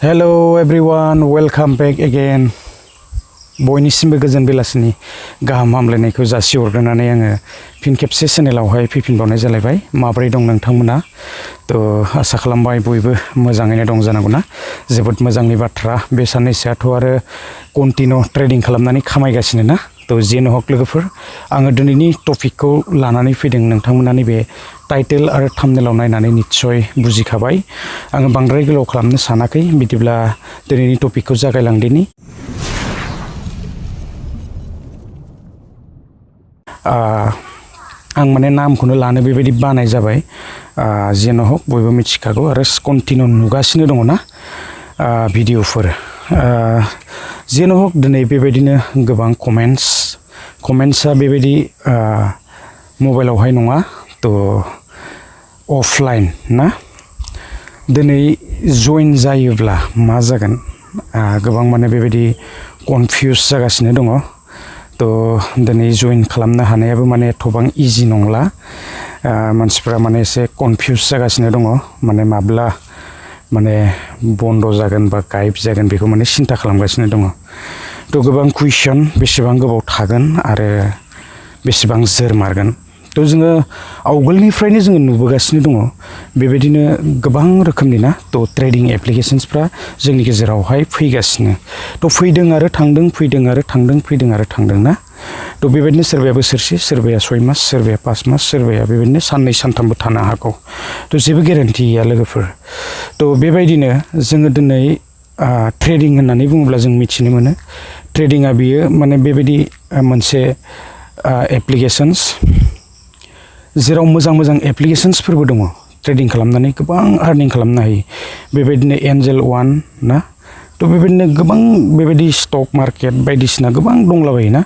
Hello everyone, welcome back again. बयनिसिमबो गोजोन बेलासिनि गाहाम हामलायनायखौ जासिहरग्रोनानै आङो फिन खेबसे चेनेलावहाय फैफिनबावनाय जालायबाय। माबोरै दं नोंथांमोना? आसा खालामबाय बयबो मोजाङैनो दं जानांगौना। जोबोद मोजांनि बाथ्रा। बे साननैसोआथ' आरो कन्टिनिउ ट्रेडिं खालामनानै खामायगासिनो ना। जेनो हक लोगोफोर, आङो दिनैनि टपिकखौ लानानै फैदों। नोंथांमोना नैबे टाइटेल आरो थाम्बनेलाव नायनानै निस्सय बुजिखाबाय। आङो बांद्राय गोलाव खालामनो सानाखै। बिदिब्ला दिनैनि टपिकखौ जागायलांदिनि। आं माने नामखौनो लानो बेबायदि बानाय जाबाय। जेनो हक बयबो मिथिखागौ आरो कन्टिनिउ नुगासिनो दङ ना भिडिअफोर। जेनो हक दिनै बेबायदिनो गोबां कमेन्ट्सआ बेबायदि मबाइलावहाय नङा अफलाइन ना। दिनै जइन जायोब्ला मा जागोन, गोबां माने बेबायदि कनफिउज जागासिनो दङ। दिनै जइन खालामनो हानायाबो माने एथबां इजि नंला। मानसिफ्रा माने एसे कनफिउज जागासिनो दङ। माने माब्ला माने बन्द जागोन बा गायब जागोन बेखौ माने सिन्था खालामगासिनो दङ। गोबां कुइसन, बेसेबां गोबाव थागोन आरो बेसेबां जोरमारगोन। जोङो आवगोलनिफ्रायनो जोङो नुबोगासिनो दङ बेबायदिनो गोबां रोखोमनि ना ट्रेडिं एप्लिकेशन्सफ्रा जोंनि गेजेरावहाय फैगासिनो। फैदों आरो थांदों, फैदों आरो थांदों, फैदों आरो थांदों ना। बेबायदिनो सोरबाया बोसोरसे, सोरबाया 6 मास, सोरबाया 5 मास, सोरबाया बेबायदिनो 2 सानथामबो थानो हागौ। जेबो गेरेन्टि गैया लोगोफोर। बेबायदिनो जोङो दिनै ट्रेडिं होननानै बुङोब्ला जों मिथिनो मोनो, ट्रेडिंआ बियो माने बेबायदि मोनसे एप्लिकेशन्स जेराव मोजां एप्लिकेशन्सफोरबो दङ। ट्रेडिं खालामनानै गोबां आर्निं खालामनो हायो। बेबायदिनो एन्जेल वान ना। बेबायदिनो गोबां बेबायदि स्टक मार्केट बायदिसिना गोबां दंलाबायो ना।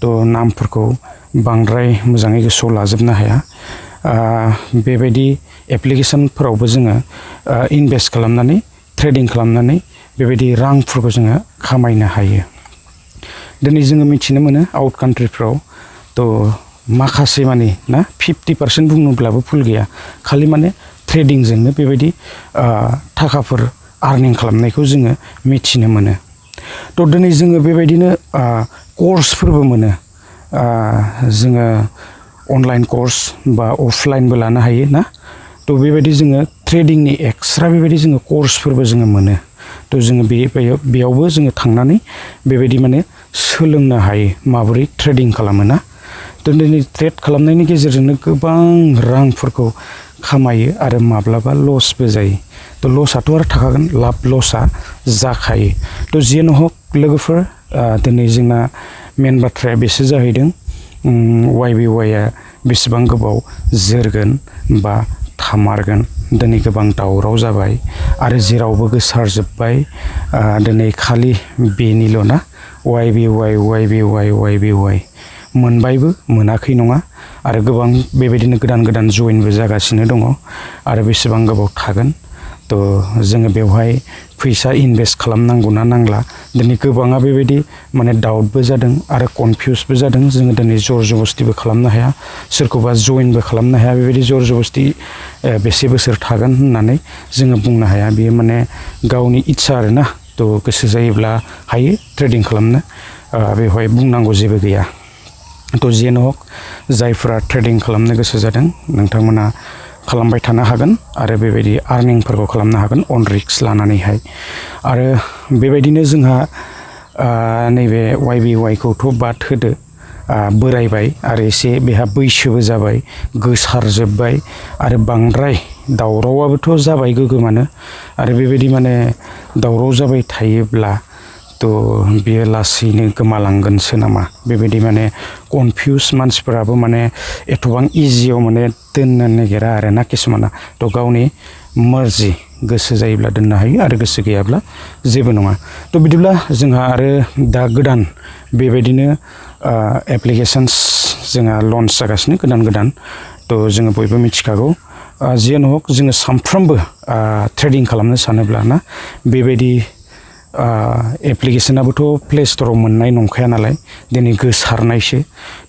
नामफोरखौ बांद्राय मोजाङै गोसोआव लाजोबनो हाया। बेबायदि एप्लिकेशनफोरावबो जोङो इनभेस्ट खालामनानै, ट्रेडिं खालामनानै बेबायदि रांफोरखौ जोङो खामायनो हायो। दिनै जोङो मिथिनो मोनो आउट कान्ट्रिफ्राव माखासे माने ना 50% बुङोब्लाबो भुल गैया, खालि माने ट्रेडिंजोंनो बेबायदि थाखाफोर आर्निं खालामनायखौ जोङो मिथिनो मोनो। दिनै जोङो बेबायदिनो कर्सफोरबो मोनो। जोङो अनलाइन कर्स बा अफलाइनबो लानो हायो ना। बेबायदि जोङो ट्रेडिंनि एक्सट्रा बेबायदि जोङो कर्सफोरबो जोङो मोनो। जोङो बेयावबो जोङो थांनानै बेबायदि माने सोलोंनो हायो माबोरै ट्रेडिं खालामो ना। दिनै ट्रेड खालामनायनि गेजेरजोंनो गोबां रांफोरखौ खामायो आरो माब्लाबा लसबो जायो। लसआथ' आरो थाखागोन, लाब लसआ जाखायो। जेनो हक लोगोफोर, दिनै जोंना मेन बाथ्राया बेसो जाहैदों YBYआ बेसेबां गोबाव जोरगोन बा थामारगोन। दिनै गोबां दावराव जाबाय आरो जेरावबो गोसारजोब्बाय। दिनै खालि बेनिल' ना YBY मोनबायबो, मोनाखै नङा। आरो गोबां बेबायदिनो गोदान जइनबो जागासिनो दङ। आरो बेसेबां गोबाव थागोन, जोङो बेवहाय फैसा इनभेस्ट खालामनांगौ ना नांला। दिनै गोबाङा बेबायदि माने डाउटबो जादों आरो कनफिउसबो जादों। जोङो दिनै जर जबस्तिबो खालामनो हाया, सोरखौबा जइनबो खालामनो हाया। बेबायदि जर जबस्ति बेसे बोसोर थागोन होननानै जोङो बुंनो हाया। बेयो माने गावनि इस्सा आरोना। गोसो जायोब्ला हायो ट्रेडिं खालामनो, बेवहाय बुंनांगौ जेबो गैया। जेनो हक जायफोरा ट्रेडिं खालामनो गोसो जादों नोंथांमोना खालामबाय थानो हागोन आरो बेबायदि आर्निंफोरखौ खालामनो हागोन अन रिक्स लानानैहाय। आरो बेबायदिनो जोंहा नैबे YBYखौथ' बाद होदो, बोरायबाय आरो एसे बेहा बैसोबो जाबाय, गोसारजोब्बाय आरो बांद्राय दावरावाबोथ' जाबाय गोगोमानो। आरो बेबायदि माने दावराव जाबाय थायोब्ला बियो लासैनो गोमालांगोनसो नामा, बेबायदि माने कनफिउस। मानसिफोराबो माने एथबां इजियाव माने दोननो नागिरा आरो ना किसुमाना। गावनि मर्जि, गोसो जायोब्ला दोननो हायो आरो गोसो गैयाब्ला जेबो नङा। बिदिब्ला जोंहा आरो दा गोदान बेबायदिनो एप्लिकेशन्स जोंहा लन्च जागासिनो गोदान। जोङो बयबो मिथिखागौ। जेनो हक जोङो सानफ्रोमबो ट्रेडिं खालामनो सानोब्ला ना, बेबायदि एप्लिकेसनाबोथ' प्ले स्ट'राव मोननाय नंखाया नालाय दिनै गोसारनायसो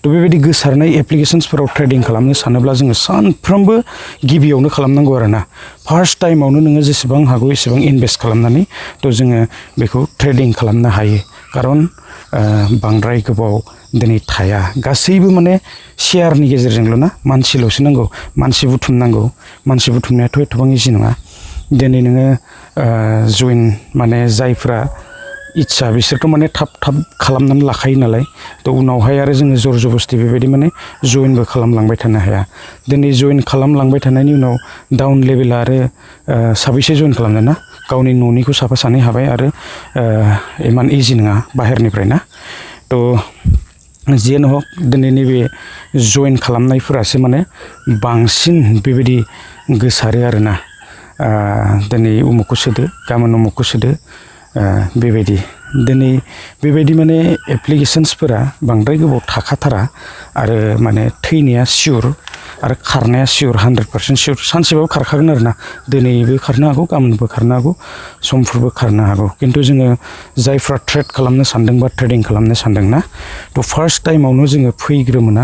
थ' बेबायदि गोसारनाय एप्लिकेसन्सफोराव ट्रेडिं खालामनो सानोब्ला जोङो सानफ्रोमबो गिबियावनो खालामनांगौ आरोना फार्स्ट टाइमावनो नोङो जेसेबां हागौ एसेबां इनभेस्ट खालामनानै थ' जोङो बेखौ ट्रेडिं खालामनो हायो खारन बांद्राय गोबाव दिनै थाया गासैबो माने शेयारनि गेजेरजोंल' ना मानसिल'सो नांगौ मानसि बुथुमनांगौ मानसि बुथुमनायाथ' एथबां इजि नङा दिनै नोङो जइन माने जायफ्रा इच्छा बिसोरथ' माने थाब थाब खालामनानै लाखायो नालाय थ' उनावहाय आरो जोङो जर जबस्ति बेबायदि माने जइनबो खालामलांबाय थानो हाया दिनै जइन खालामलांबाय थानायनि उनाव डाउन लेभेला आरो साबैसे जइन खालामनो ना गावनि न'निखौ साफा सानै हाबाय आरो इमान इजि नङा बाहेरनिफ्राय ना थ' जियानो हक दिनै नैबे जइन खालामनायफोरासो माने बांसिन बेबायदि गोसारो आरोना दिनै उमुखखौ सोदो गाबोन उमुखखौ सोदो बेबायदि दिनै बेबायदि माने एप्लिकेसन्सफोरा बांद्राय गोबाव थाखाथारा आरो माने थैनाया सियर आरो खारनाया सियर 100% सियर सानसेबाबो खारखागोन आरोना दिनैबो खारनो हागौ गाबोनबो खारनो हागौ समफोरबो खारनो हागौ खिन्थु जोङो जायफ्रा ट्रेड खालामनो सानदों बा ट्रेडिं खालामनो सानदों ना थ' फार्स्ट टाइमावनो जोङो फैग्रोमोना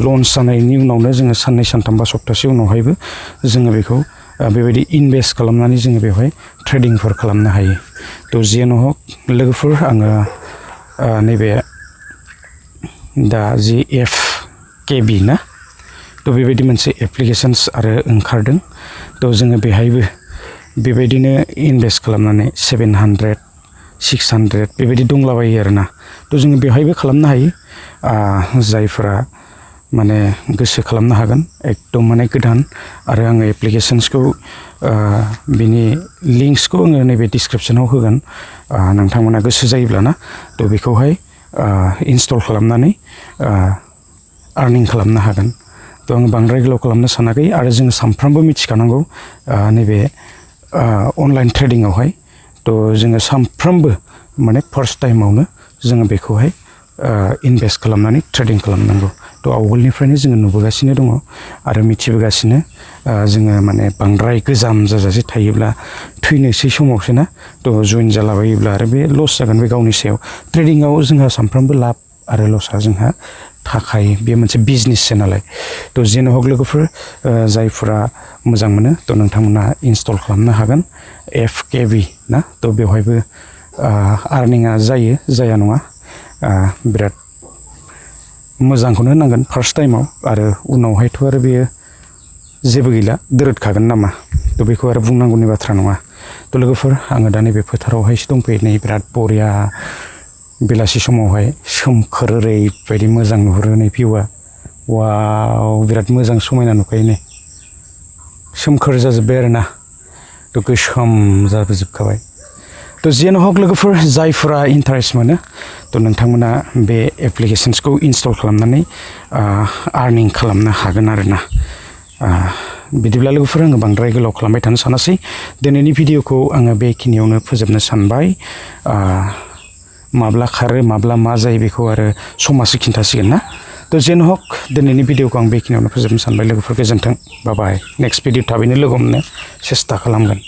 लन्च जानायनि उनावनो जोङो साननै सानथाम बा सप्तासे उनावहायबो जोङो बेखौ बेबायदि इनभेस्ट खालामनानै जोङो बेवहाय ट्रेडिंफोर खालामनो हायो थ' जियानो हक लोगोफोर आङो नैबे दा जि FKB ना थ' बेबायदि मोनसे एप्लिकेसन्स आरो ओंखारदों थ' जोङो बेहायबो बेबायदिनो इनभेस्ट खालामनानै 700 600 बेबायदि दंलाबायो आरोना थ' जोङो बेवहायबो खालामनो हायो जायफोरा माने गोसो खालामनो हागोन एकदम माने गोदान आरो आङो एप्लिकेसन्सखौ बिनि लिंक्सखौ आङो नैबे डिसक्रिपसनाव होगोन नोंथांमोना गोसो जायोब्लाना थ' बेखौहाय इनस्टल खालामनानै आर्निं खालामनो हागोन थ' आङो बांद्राय गोलाव खालामनो सानाखै आरो जोङो सानफ्रामबो मिथिखानांगौ नैबे अनलाइन ट्रेडिंआवहाय थ' जोङो सानफ्रामबो माने फार्स्ट टाइमावनो जोङो बेखौहाय इनभेस्ट खालामनानै ट्रेडिं खालामनांगौ थ' आवगोलनिफ्रायनो जोङो नुबोगासिनो दङ आरो मिथिबोगासिनो जोङो माने बांद्राय गोजाम जाजासे थायोब्ला थैनोसै समावसो ना थ' जइन जालाबायोब्ला आरो बे लस जागोन बे गावनि सायाव ट्रेडिंआव जोंहा सानफ्रामबो लाब आरो लसआ जोंहा थाखायो बे मोनसे बिजनेससो नालाय थ' जेन' हक लोगोफोर जायफोरा मोजां मोनो थ' नोंथांमोना इनस्टल खालामनो हागोन FKB ना थ' बेवहायबो आर्निंआ जायो जाया नङा बिराद मोजांखौनो होनांगोन फार्स्ट टाइमाव आरो उनावहायथ' आरो बेयो जेबो गैला दोरोदखागोन नामा थ' बेखौ आरो बुंनांगौनि बाथ्रा नङा थ' लोगोफोर आङो दा नैबे फोथारावहायसो दंफैयो नै बिराद बरिया बेलासि समावहाय सोमखोर ओरैबायदि मोजां नुहुरो नै भिउआ वाव बिराद मोजां समायना नुखायो नै सोमखोर जाजोब्बाय आरोना थ' गोसोम जाबोजोबखाबाय थ' जियानो हक लोगोफोर जायफोरा इन्टारेस्ट मोनो थ' नोंथांमोना बे एप्लिकेसन्सखौ इनस्टल खालामनानै आर्निं खालामनो हागोन आरोना बिदिब्ला लोगोफोर आङो बांद्राय गोलाव खालामबाय थानो सानासै दिनैनि भिडिअखौ आङो बेखिनियावनो फोजोबनो सानबाय माब्ला खारो माब्ला मा जायो बेखौ आरो समासो खिन्थासिगोन ना थ' जेन हक दिनैनि भिडिअखौ आं बेखिनियावनो फोजोबनो सानबाय लोगोफोर गोजोन्थों बाय बाय नेक्स्ट भिडिअ थाबैनो लोगो हमनो सेस्था खालामगोन